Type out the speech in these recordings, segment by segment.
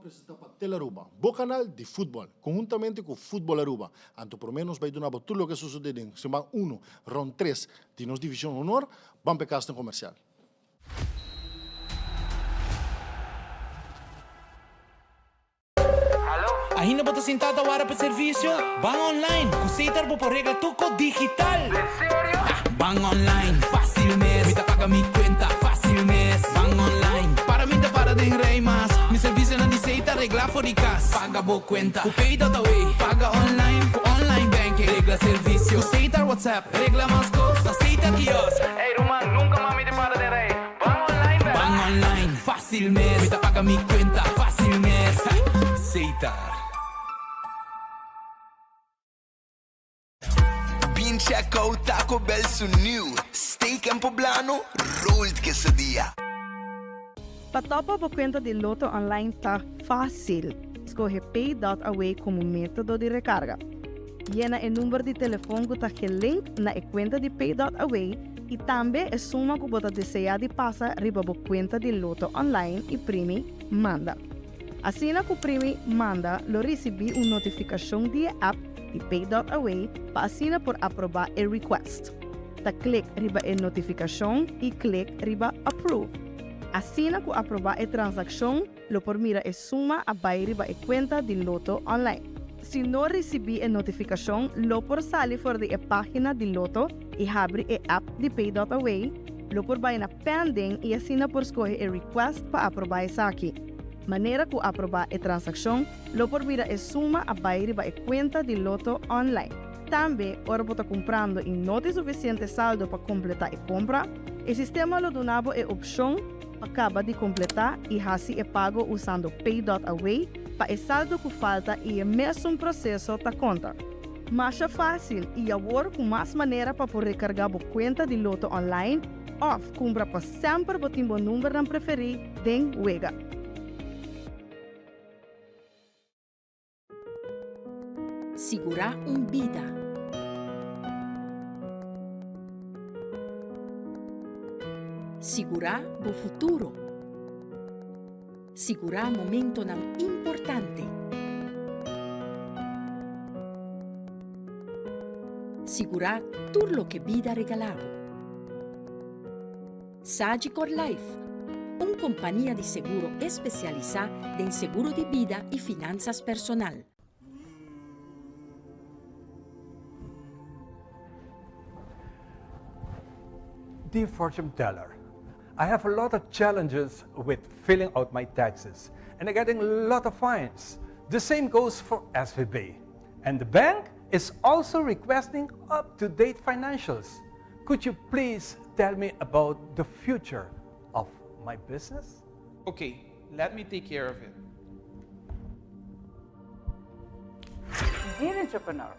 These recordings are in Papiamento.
presenta pa Tele Aruba, bo canal di futbol, conhuntamente cu Futbol Aruba. Anto prome nos bay duna bo tur loke a sucede den siman uno, round tres di nos Division Honor, ban p'e casnan comercial. Ainda bo ta sintá ta wara pa servisio? Ban online! Ku Setar bo por regla tur kos digital! Ban online, fásil mes! Mi ta paga mi kuenta, fásil mes! Ban online, para mi ta para den rei mas! Mi servisionan di Setar reglá for di kas! Paga bo kuenta ku Pay.away! Paga online ku online banking! Regla servisio ku Setar WhatsApp! Regla mas kos na Setar kiosk! Ey ruman, nunka mas mi ta para den rei! Ban online bèk! Ban online, fásil mes! Mi ta paga mi kuenta, fásil mes! Setar. Bin check out Taco Bell su new Steak en Poblano Rolled Quesadilla. Pa topa bo kuenta di Lotto Online ta fásil. Skohe Pay dot Away komo método di rekarga. Yena e number di telefon ku ta gelink na e kuenta di Pay dot Away i tambe e suma ku bo ta deseá di pasa riba bo kuenta di Lotto Online i primi Manda. Asina ku primi Manda lo risibí un notifikashon di e app di Pay dot Away pa asina por aprobá e request. Ta klik riba e notifikashon i klik riba Approve. Asina ku aprobá e transakshon lo por mira e suma a bai riba e kuenta di Lotto Online. Si no risibí e notifikashon lo por sali for di e página di Lotto i habri e app di Pay dot Away, lo por bai na Pending i asina por skohe e request pa aprobá esaki. Manera ku aprobá e transakshon lo por mira e suma a bai riba e kuenta di Lotto Online. Tambe, ora bo ta kumprando i no tin sufisiente saldo pa kompletá e kompra, e sistema lo duna bo e opshon pa kaba di kompletá i hasi e pago usando Pay dot Away pa e saldo ku falta i e mesun proseso ta konta. Masha fásil i awor ku mas manera pa por rekargá bo kuenta di Lotto online òf kumpra pa semper bo tin bo numbernan preferí den wega. Sigurá un bida. Sigurá bo futuro. Sigurá momentonan importante. Sigurá tur loke bida regalá bo. Sagicor Life, un kompania di seguro espesialisá den seguro di bida i finansas personal. Dear fortune teller, I have a lot of challenges with filling out my taxes and I'm getting a lot of fines. The same goes for SVB. And the bank is also requesting up-to-date financials. Could you please tell me about the future of my business? Okay, let me take care of it. Dear entrepreneur,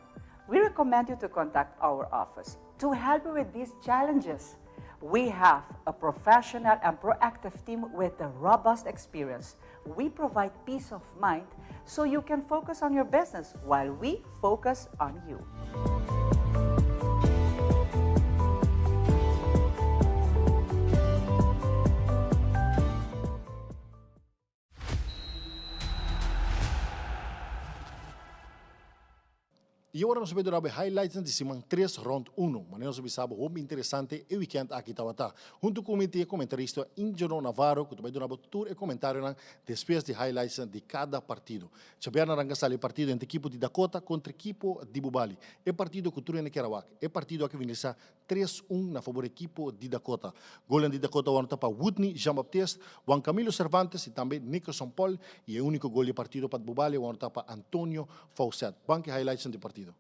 we recommend you to contact our office to help you with these challenges. We have a professional and proactive team with a robust experience. We provide peace of mind so you can focus on your business while we focus on you. Y ora nos a bay duna bo e highlightsnan di siman tres rond uno. Manera nos a bisa bo hopi interesante e weekend aki tabata. Hunto cu mi tin e comentarista Ingeno Navarro cu ta bay duna bo tur e comentarionan despues di highlightsnan di cada partido. Djabièrnè arranca sali e partido entre ekipo di Dakota contra ekipo di Bubali. E partido cu tur hende kier a wak. E partido aki finalisa Tres un na fabor ekipo di Dakota. Golnan di Dakota wòrdu ta pa Woodney Jean-Baptiste, Juan Camilo Cervantes i tambe Nickerson Paul i e úniko gol di e partido pa Bubali wòrdu ta pa Antonio Faucet. Ban ku e highlightsnan di partido.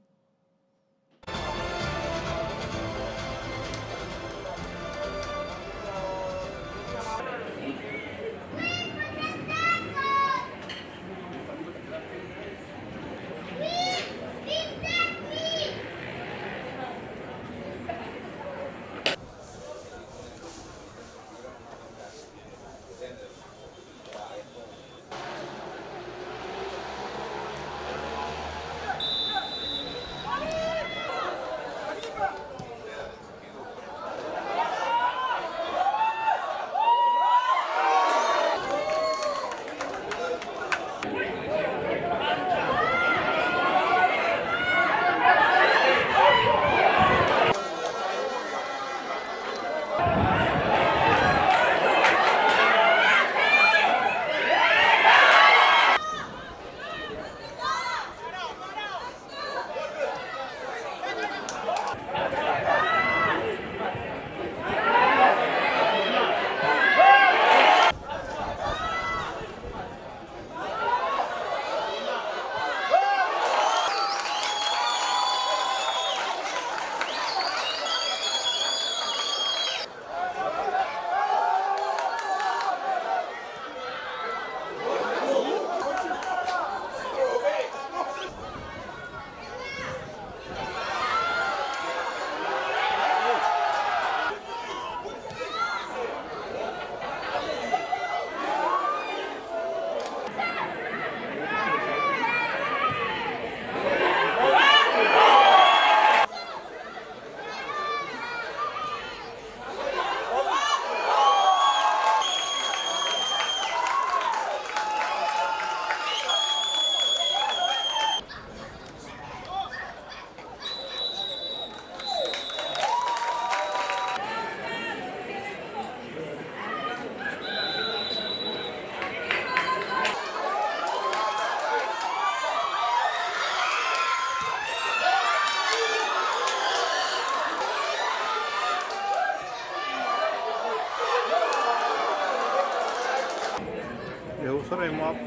ruim op.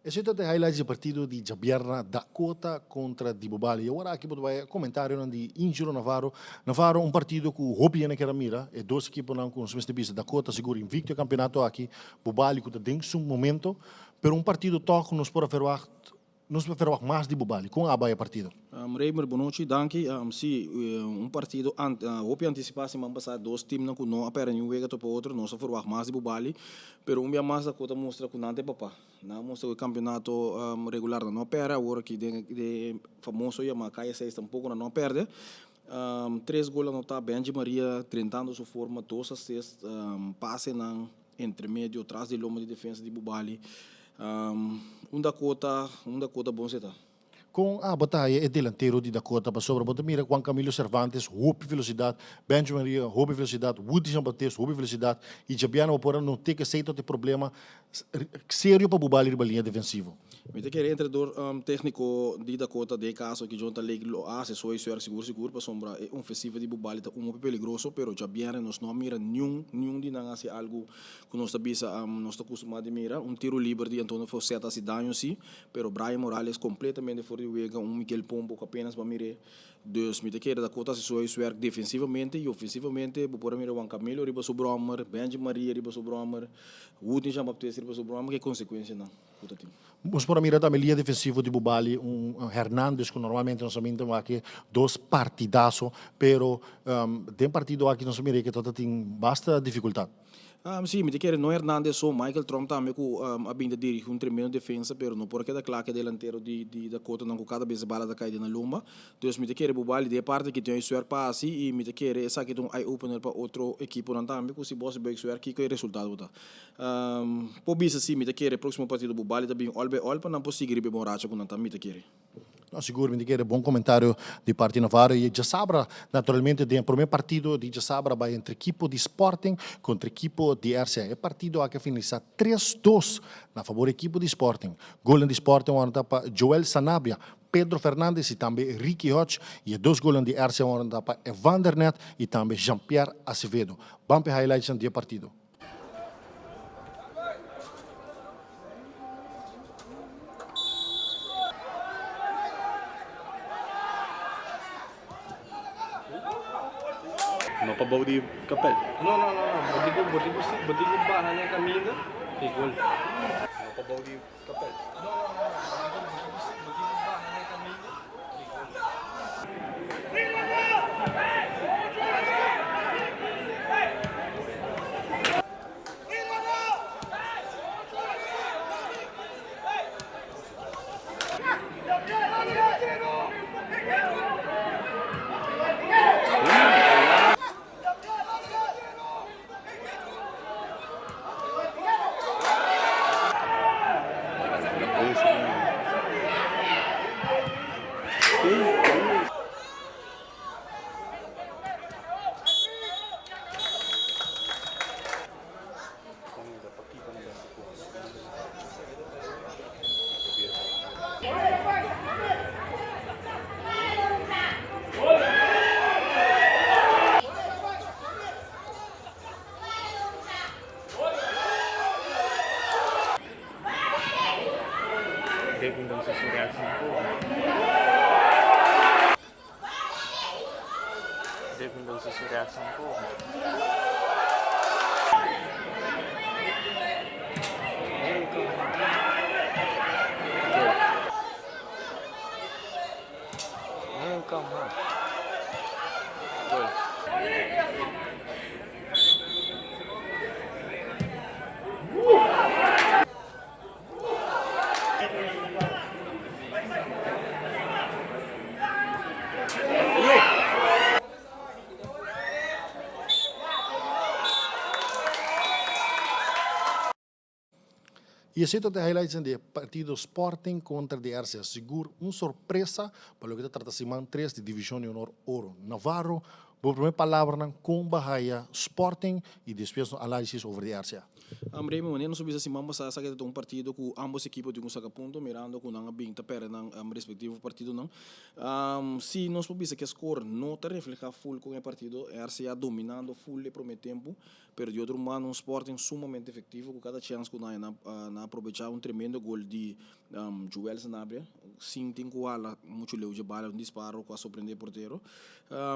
Esei ta e highlights di e partido di djabièrnè Dakota kontra di Bobali. I awor aki bo ta bai e komentarionan di Ingelo Navarro. Navarro, un partido ku hopi hende kier a mira. E dos ekiponan ku nos mester bisa, Dakota sigur invicto e kampeonato aki, Bobali ku ta den su momento. Pero un partido tòg ku nos por a verwagt Nos por verwagt mas di bo Bali. Kon a bai e partido? Raymer, bonochi, danki. Si, un partido hopi antisipá siman pasá. Dos timnan ku no a pèrdè niun wega topa otro. Nos a verwagt mas di bo Bali. Pero un bia mas Dakota a mustra ku nan ta e papá. Nan a mustra ku e kampeonato regular nan no a pèrdè. Awor aki den e famoso yamá Kaya Seis tampoko nan no a pèrdè. Tres gol anotá, Benji Maria drentando su forma, dos assist, pasenan entre medio tras di lomba di defensa di Bubali. Un Dakota, un Dakota bon seta. Kon abo ta haya e delantero di Dakota? Pasobra bo ta mira Juan Camilo Cervantes hopi velosidad, Benji Maria hopi velosidad, Woody Jean Baptiste hopi velosidad y djabiana bo por a not'é ku esei ta e problema serio pa Bubali riba liña defensivo. Mi ta kere entrenador técnico di Dakota den e caso aki Jonathan Lake lo haci su huiswerk sigur sigur pasobra e ofensiva di Bubali ta un hopi peligroso pero djabièrnè nos no a mira niun niun di nan haci algo cu nos ta bisa nos ta custumá di mira. Un tiro liber di Antonio Faucet a haci daño si pero Brian Morales completamente for di wega un Miguel Pombo cu apenas bo a mir'é. Dus mi ta kere Dakota haci su huiswerk defensivamente y ofensivamente bo por a mira Juan Camilo riba su brommer, Benji Maria riba su brommer, Woodney Jean Baptiste riba su brommer cu e consecuencianan. ku ta tin. Nos por a mira tambe liña defensivo di Bubali, un Hernandez ku normalmente nos a minta wak dos partidaso, pero den partido aki nos a mira ke ta tin basta difikultat. Si, mi ta kere no Hernandez so, Michael Tromp tambe ku a bin ta dirigi un tremendo defensa, pero no por a keda kla ku e delantero di Dakotanan ku kada bes e bala ta kai den nan lomba. Dus mi ta kere Bubali di e parti aki tin un suert pa hasi i mi ta kere esaki ta un eye opener pa otro ekiponan tambe ku si bo hasi buik suert kiko e resultado ta. Por bisa si mi ta kere proximo partido bu bali ta bin all by all pa nan por sigui riba e bon racha ku nan ta mi ta kere. No, sigur mi ta kere bon comentario di parti Navarro y djasabra naturalmente den e prome partido di djasabra bai entre ekipo di Sporting contra ekipo di RCA. E partido aki a finalisa tres dos na fabor ekipo di Sporting. Golnan di Sporting a wòrdu pa Joel Sanabria, Pedro Fernandez y tambe Ricky Hodge y e dos golnan di RCA a wòrdu pa Evander Net y tambe Jean Pierre Acevedo. Ban p'e highlightsnan di e partido. No pa bou di kapel. No, no, no, no. Bo tin ku, bo tin ku, bo tin ku baha na e kaminda i gol. No pa bou di kapel. No, no, no, no. Bo tin ku, bo tin ku, bo tin ku baha na e kaminda i gol. km/h. Gol. Y esey ta e highlights di e partido Sporting contra di RCA. Sigur un sorpresa pa loke ta trata siman tres di Division di Honor Oro. Navarro, bo prome palabranan con bo a haya Sporting y despues nos análisis over di RCA. Remy, manera nos a bisa siman pasá esaki ta un partido cu ambos ekipo tin cu saca punto mirando cu nan a bin ta perde nan respectivo partidonan. Si nos por bisa cu e score no ta refleha full con e partido, RCA dominando full e prome tempo, Pero di otro mano un Sporting sumamente efectivo cu cada chance cu nan a aprobecha un tremendo gol di Joel Sanabria sin tin cu hala mucho leu dje bala un disparo cu a sorprende e portero.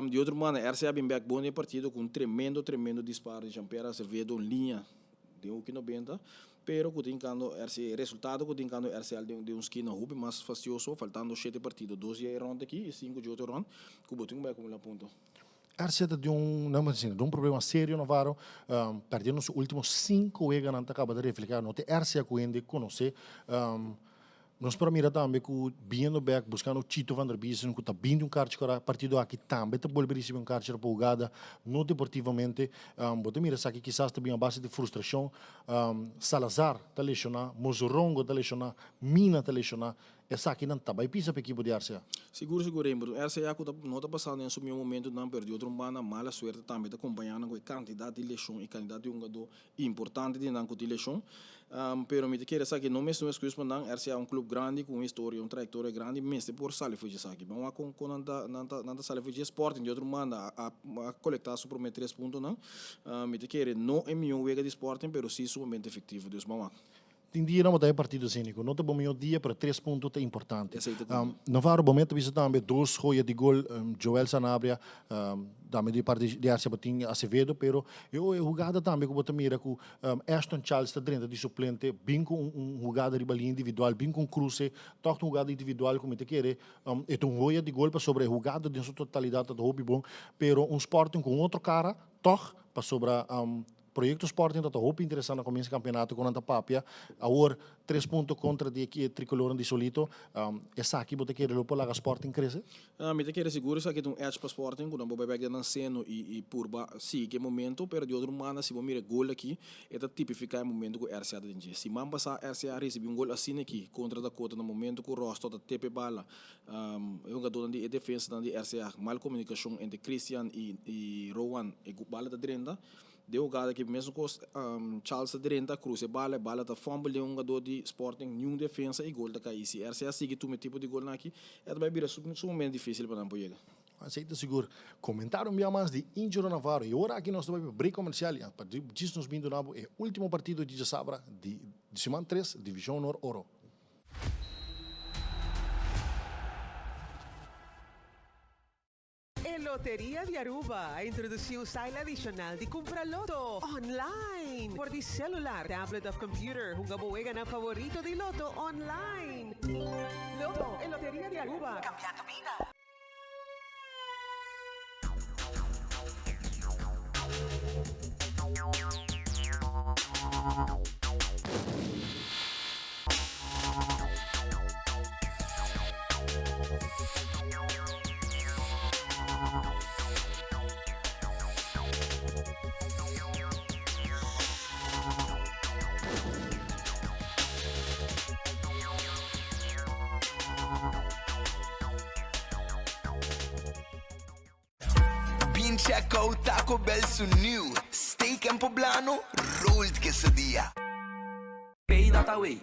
Di otro mano RCA a bin bek bon den e partido cu un tremendo tremendo disparo di Jean Pierre Acevedo un liña den hoki nobenta pero cu ta hincando RCA e resultado cu ta hincando RCA den un skina hopi mas fastioso faltando shete partido dos dje e rond aki y cinco dje otro rond cu bo tin cu bay acumula punto. RC ta di un, nan asina, di un problema serio Navarro, perdiendo su ultimo cinco weganan ta caba di refleha no ta e RC cu hende conoce. Nos por a mira tambe cu biniendo bek buscando Chito van der Biesen cu ta bin di un karchi cora partido aki tambe ta bolbe ricibi un karchi pa hugada no deportivamente. Bo ta mira esaki kisas ta bin a base di frustracion. Salazar ta lesiona, Mozorongo ta lesiona, Mina ta lesiona. Esakinan ta bai pisa pa ekipo di RCA. Sigur sigur Rembert, un RCA ku ta no ta pasando den su mihó momentunan pero di otro banda mala suerte tambe ta kompañá nan ku e kantidat di leshon i kantidat di hungadó importante di nan ku tin leshon. Pero mi ta kere esaki no mester un excuse pa nan, RCA un club grandi ku un historia, un trayectoria grandi mester por sali for dje esaki. Ban wak kon kon nan ta nan ta nan ta sali for dje. Sporting di otro banda a a kolektá su promé tres puntonan. Mi ta kere no e mihó wega di Sporting pero si sumamente efektivo, dus ban wak. Tin dia no bo ta e partido cinico. No ta bo mihor dia, pero tres punto ta importante. Navarro, bo meta bisa tambe dos joya di gol, Joel Sanabria, tambe di parti di RC bo tin Acevedo, pero e hugada tambe cu bo ta mira cu Ashton Charles ta drenta di suplente, bin cu un hugada riba linea individual, bin cu un cruce, toch un hugada individual cu mi ta kere e ta un joya di gol pasobra e hugada den su totalidad ta hopi bon, pero un Sporting cu un otro cara toch pasobra Proyecto Sporting ta ta hopi interesa na comienzo campeonato cu nan ta papia. Awor tres punto contra di e tricolornan di Solito. Esaki bo ta kere lo por laga Sporting crece? Mi ta kere sigur esaki ta un edge pa Sporting cu nan por bay bek den nan seno y purba sigui cu e momento. Pero di otro banda si bo mira e gol aki e ta tipifica e momento cu RCA ta den dje. Siman pasa RCA a ricibi un gol asina aki contra Dakota na momento cu Rosto ta tepe e bala. E hungadornan di e defensanan di RCA mal comunicacion entre Christian y Rowan e bala ta drenta. Den hugada aki mesun kos Charles ta drenta crusa e bala, e bala ta fumble den un hungador di Sporting, niun defensa y gol ta cay. Si RCA a sigui tuma e tipo di golnan aki, e ta bay bira sumamente dificil pa nan por yega. Esey ta sigur. Comentario un bia mas di Ingero Navarro. Y ora aki nos ta bay pa break comercial y pa djis nos bin duna bo e ultimo partido di djasabra di siman tres Division Honor Oro. E Loteria di Aruba a introduci un style adicional di cumpra loto online. For di celular, tablet of computer, hunga bo weganan favorito di loto online. Loto, e Loteria di Aruba. Cambiando bida. Bin check out Taco Bell su new Steak en Poblano Rolled Quesadilla. Pay.away.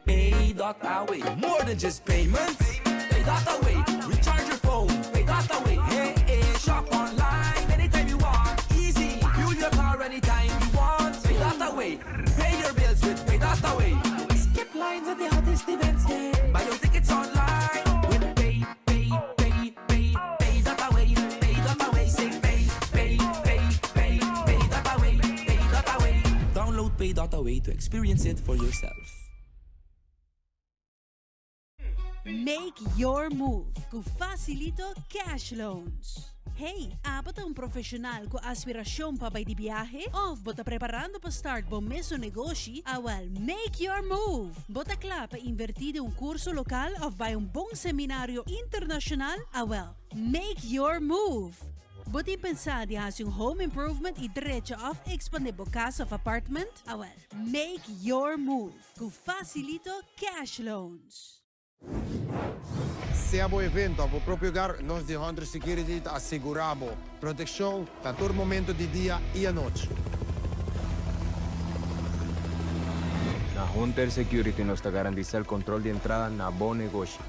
Pay.away. More than just payments. Pay.away. Recharge your phone. Pay.away. Hey, hey. Shop online anytime you want. Easy. Fuel your car anytime you want. Pay.away. Pay your bills with Pay.away. Skip lines at the hottest events. Yeah. Buy your tickets online with Pay, Pay, Pay, Pay, Pay.away. Pay.away. Say Pay, Pay, Pay, Pay, Pay.away. Pay.away. Download Pay.away to experience it for yourself. Make your move ku Facilito Cash Loans. Hey, abo ta un profesional ku aspirashon pa bai di biahe? Of bo ta preparando pa start bo mesun negoshi? Awel, make your move! Bo ta kla pa invertí den un kurso lokal of bai un bon seminario internashonal? Awel, make your move! Bo tin pensá di hasi un home improvement i drecha of ekspandé bo kas of apartment? Awel, make your move ku Facilito Cash Loans. Sea bo evento of bo propio hogar, nos di Hunter Security ta asegura bo proteccion na tur momento di dia y anochi. Na Hunter Security nos ta garantisa el control di entrada na bo negoshi.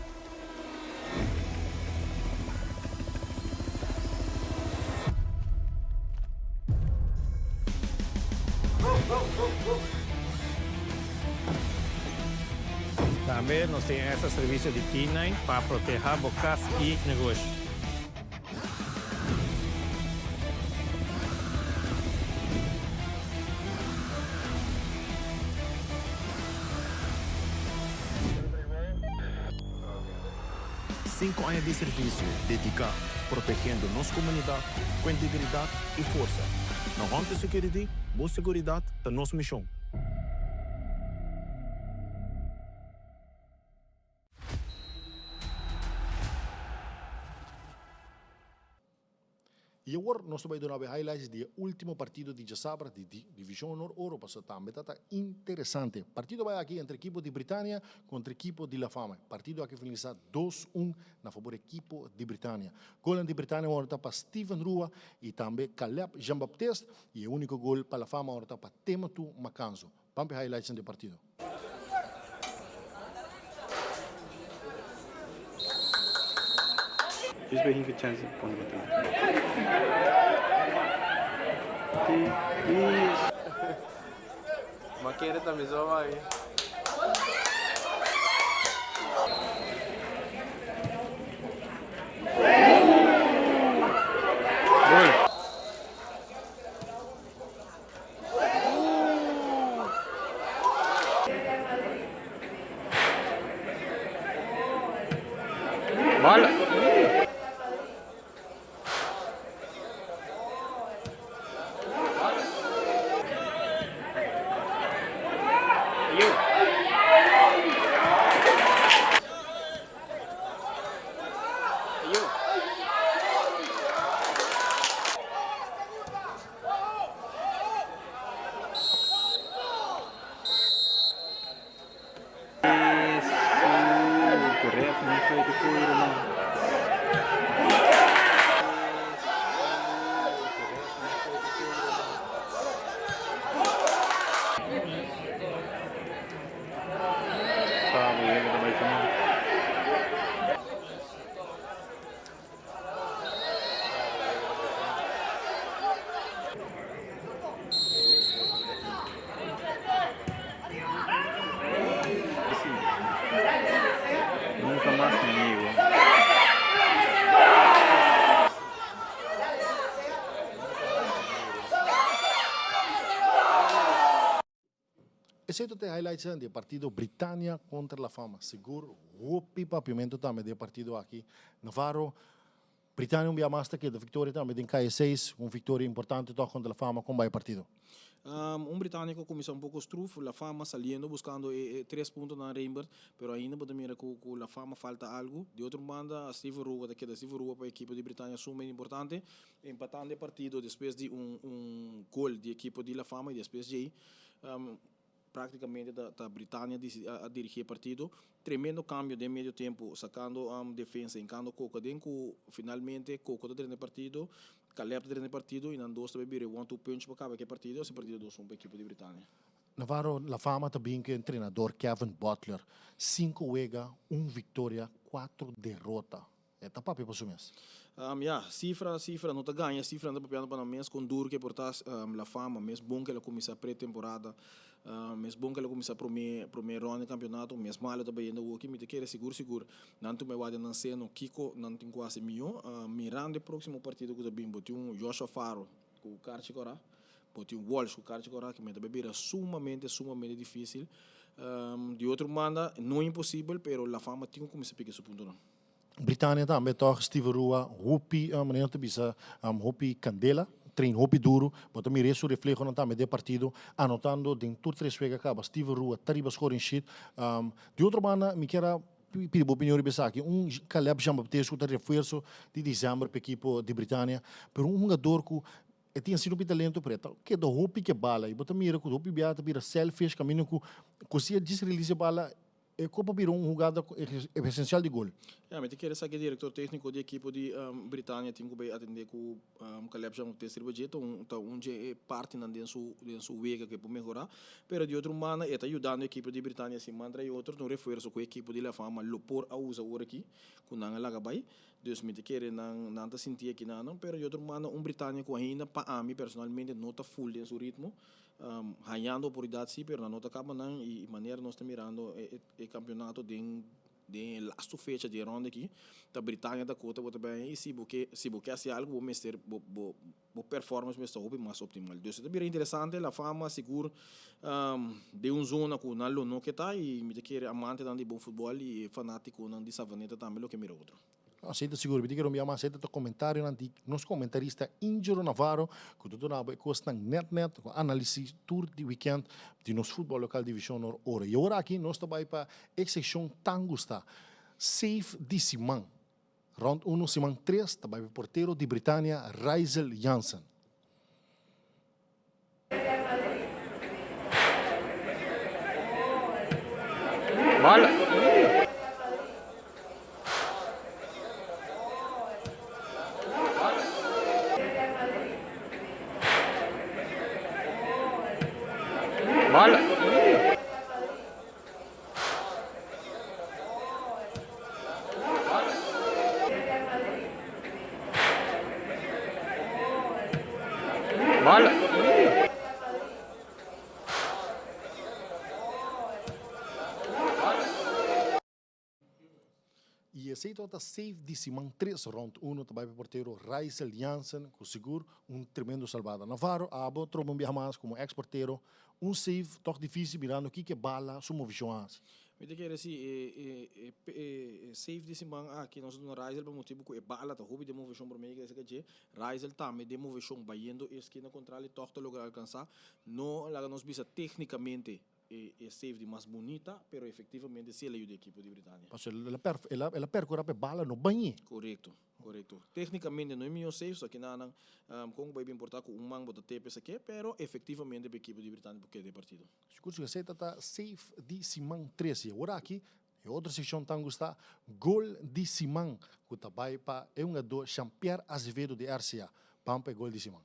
Tambe nos tin extra servicio di K-nine pa proteha bo cas y negoshi. Cinco aña di servicio dedica protegiendo nos comunidad cu integridad y forsa. Na Hunter Security, bo seguridad ta nos mision. Y awor nos ta bay duna bo e highlights di e ultimo partido di djasabra di Division Honor Oro pasobra tambe ta ta interesante. Partido bay aki entre ekipo di Britania contra ekipo di La Fama. Partido aki finalisa dos un na fabor ekipo di Britania. Golnan di Britania awor ta pa Steven Rua y tambe Caleb Jean Baptiste y e unico gol pa La Fama awor ta pa Tematu Macanzo. Ban p'e highlights-nan di e partido. Djis bay hinka chance di pone bateria. Ma kere ta mi zo bai. Gol. Bala. Nunca mas mi amigo. Esei ta e highlightsnan di e partido Britania kontra La Fama. Sigur hopi papiamentu tambe di e partido aki. Navarro, Britania un bia mas ta keda viktoria tambe den Kaye seis, un viktoria importante tòg kontra La Fama. Kon bai e partido? Un Britaniko a kuminsá un poko struf, La Fama saliendo buskando e e tres puntonan Reinbert, pero ainda bo ta mira ku ku La Fama falta algu. Di otro banda Steven Rua ta keda Steven Rua pa e ekipo di Britania sumamente importante, empatando e partido despues di un un gol di ekipo di La Fama i despues djei Práktikamente ta Britania a dirigí e partido. Tremendo kambio den medio tempu, sakando defensa, hinkando Coco aden ku finalmente Coco ta drenta e partido, Caleb ta drenta e partido i nan dos ta bai bira e one two punch pa kaba ku e partido, asina partido 2-1 pa ekipo di Britania. Navarro La Fama ta bin ku e entrenador Kevin Butler, sinku wega, un viktoria, kuatro derota. E ta papia pa su mes. Ya, sifra, sifra no ta gaña, sifranan ta papiando pa nan mes kon duru ke por ta La Fama, mes bon ke el a kuminsá pretemporada, mes bon ke el a kuminsá promé promé rònda di kampionato, mes malo ta bayendo awoki, mi ta kere sigur sigur nan tuma e wak den nan seno kiko nan tin ku hasi mihó, mirando e próksimo partido ku ta bin bo tin un Joshua Faro ku karchi kòrá, bo tin Walsh ku karchi kòrá, ke mi ta bai bira sumamente sumamente difísil. Di otro banda no imposibel pero La Fama tin ku kuminsá piki su puntonan. Britania tambe tòg Steven Rua hopi manera ta bisa hopi kandela, train hopi duru, bo ta mira su reflehonan tambe den partido anotando den tur tres wega kaba Steven Rua ta riba scoring sheet. Di otro banda mi kier a pidi bo opinion riba esaki, un Caleb Jean Baptiste ku ta refuerso di december pa ekipo di Britania, pero un hungador ku e tin asina hopi talento pero e ta keda hopi ke bala i bo ta mira ku hopi biaha ta bira selfish kaminda ku ku si e djis release e bala E kopa bira un hugada esencial di gol. Ya, mi ta kere sa ke director tecnico di ekipo di Britania tin ku bay atende ku Caleb Jean-Baptiste riba dje. Ta un ta un dje e partinan den su den su wega ku e por mehora. Pero di otro banda e ta yudando ekipo di Britania sin mantra e otro ta un refuerso ku e ekipo di La Fama lo por a usa ora aki ku nan a laga bay. Dus mi ta kere nan nan ta sinti aki nan. Pero di otro banda un Britania ku ainda pa ami personalmente no ta full den su ritmo. Hañando oportunidat sí, pero nan no ta kaba nan i manera nos ta mirando e kampeonato den den e lastu fecha di e ronda aki, ta Britania Dakota bo ta bai i si bo ke si bo ke hasi algu bo mester bo bo bo performance mester ta hopi mas optimal. Dus e ta bira interesante, La Fama sigur den un zona ku nan lo no ke ta i mi ta kere amantenan di bon futbòl i e fanatikonan di Savaneta tambe lo ke mira otro. Así ta sigur. Mi tin kere un bia mas ta comentarionan di nos comentarista Ingelo Navarro cu ta duna bo e cosnan net net cu analisis tur di weekend di nos futbol local Division Honor Oro. Y awor aki nos ta bay pa e seccion tan gusta, Safe di siman. Rond uno siman tres ta bay pa portero di Britania Raizel Jansen. Bala. Bala. Bala. Y esey tabata safe di siman tres rond uno ta bay pa portero Raizel Jansen cu sigur un tremendo salbada. Navarro abo troba un biaha mas como ex portero un save toch dificil mirando kiko e bala su movicion a haci. Mi ta kere si e e e save di siman aki nos a duna Raizel pa motibu cu e bala ta hopi den movecion prome ke esaki dje Raizel tambe den movecion bayendo e eskina contral y toch ta logra alcansa no laga nos bisa tecnicamente E save di mas bunita, pero efectivamente si el a yuda e ekipo di Britania. Pasobra el a per, el a, el a percura pa e bala no bañ'é. Corecto, corecto. Tecnicamente no e miho save, so kina nan con cu bay bin porta cu un man bo ta tepe esaki, pero efectivamente pa e ekipo di Britania por keda e partido. Sigur si esey ta ta save di siman 13. Awor aki e otro seccion tan gusta, gol di siman, cu ta bay pa e hungador Jean Pierre Azevedo di RCA. Ban pa e gol di siman.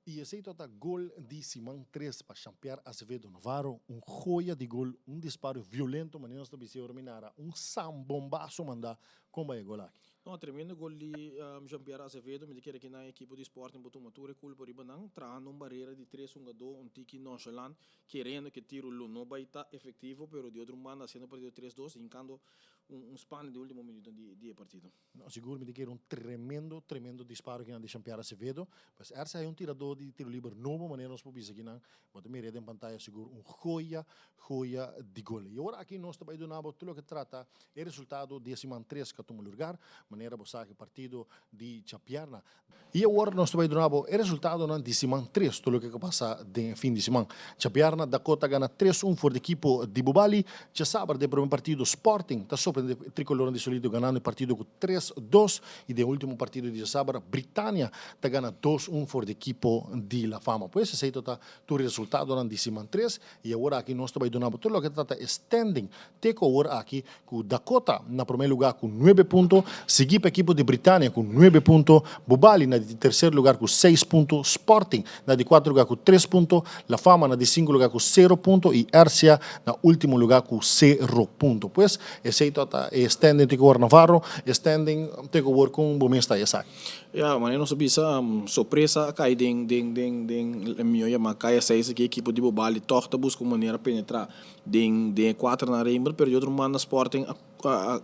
Y esey tabata gol di siman tres pa Jean-Pierre Azevedo Navarro, un joya di gol, un disparo violento manera nos ta bisa ora mi nara, un sambombazo manda con bay e gol aki. No, tremendo gol di Jean Pierre Azevedo, mi ta kere ki nan ekipo di Sporting por tuma tur e culpa riba nan, trahando un barera di tres hungadó, un tiki nonchalant, kerendo ke tiro lo no bay ta efectivo, pero di otro banda haciendo partido tres dos, hincando un span den ultimo minuto di e partido. No, sigur mi ta kere un tremendo, tremendo disparo kinan di Jean Pierre Azevedo, pues RCA e un tiradó di tiro liber nobo manera nos por bisa kinan, bo ta mira den pantaya sigur un joya, joya di gol. Y awor aki nos ta bay duna bo tur loke trata E resultado di e siman tres ka tuma lurgar. Manera bo sa ku e partido di djabièrnè. I awor nos ta bai duna bo e resultadonan di siman tres, tur loke ku pasa den e fin di siman. Djabièrnè Dakota a gana tres un for di ekipo di Bubali. Djasabra den e promé partido Sporting ta sorprende e trikolornan di Solito ganando e partido ku tres dos. I den e ultimo partido di djasabra Britania ta gana dos un for di ekipo di La Fama. Pues esei ta tur e resultadonan di siman tres. I awor aki nos ta bai duna bo tur loke ta trata e standing te ku awor aki ku Dakota na promé lugá ku nuebe punto, sigui pa ekipo di Britania ku nuebe punto, Bubali na di terser lugar ku seis punto, Sporting na di kuater lugá ku tres punto, La Fama na di sinku lugá ku sero punto i RCA na último lugá ku sero punto. Pues esei ta ta e standing te ku awor Navarro, e standing te ku awor kon bo mes ta esaki? Ya, manera nos a bisa, sorpresa a kai den den den den mihó yamá Kaya seis aki ekipo di Bobali tòg ta buska un manera penetrá den den e kuaternan Rembert, pero di otro banda Sporting a a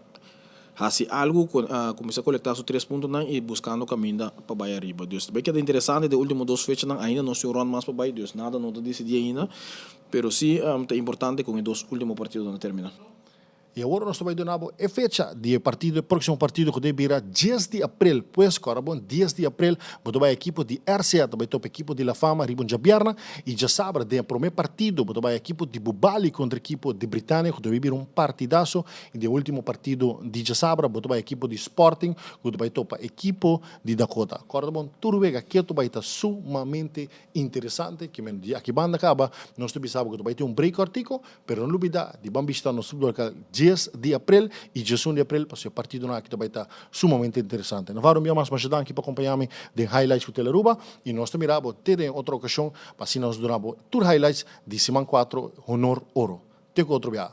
hasi algu ku a kuminsá kolektá su tres puntonan i buskando kaminda pa bai ariba. Dus ta bai keda interesante den último dos fechanan ainda nos tin un rònt mas pa bai, dus nada no ta disidí ainda, pero sí ta importante kon e dos último partidonan ta terminá. I awor nos ta bai duna bo e fecha di e partido, e próksimo partido ku ta bira dies di aprel. Pues kòrda bon, dies di aprel bo ta bai ekipo di RCA ta bai topa ekipo di La Fama riba un djabièrnè i djasabra den e promé partido bo ta bai ekipo di Bubali kontra ekipo di Britania ku ta bai bira un partidaso i den e último partido di djasabra bo ta bai ekipo di Sporting ku ta bai topa ekipo di Dakota. Kòrda bon, tur wega ketu bai ta sumamente interesante ke men di aki banda kaba nos ta bisa bo ku ta bai tin un break kòrtiku. Pero no lubida di ban bishita nos futbol dies di aprel y diesun di aprel pasobra e partidonan aki ta bay ta sumamente interesante. Navarro un bia mas masha danki pa acompaña mi den Highlights cu Telearuba y nos ta mira bo te den otro ocasion pa asina nos duna bo tur highlights di siman cuatro Honor Oro. Te cu otro bia.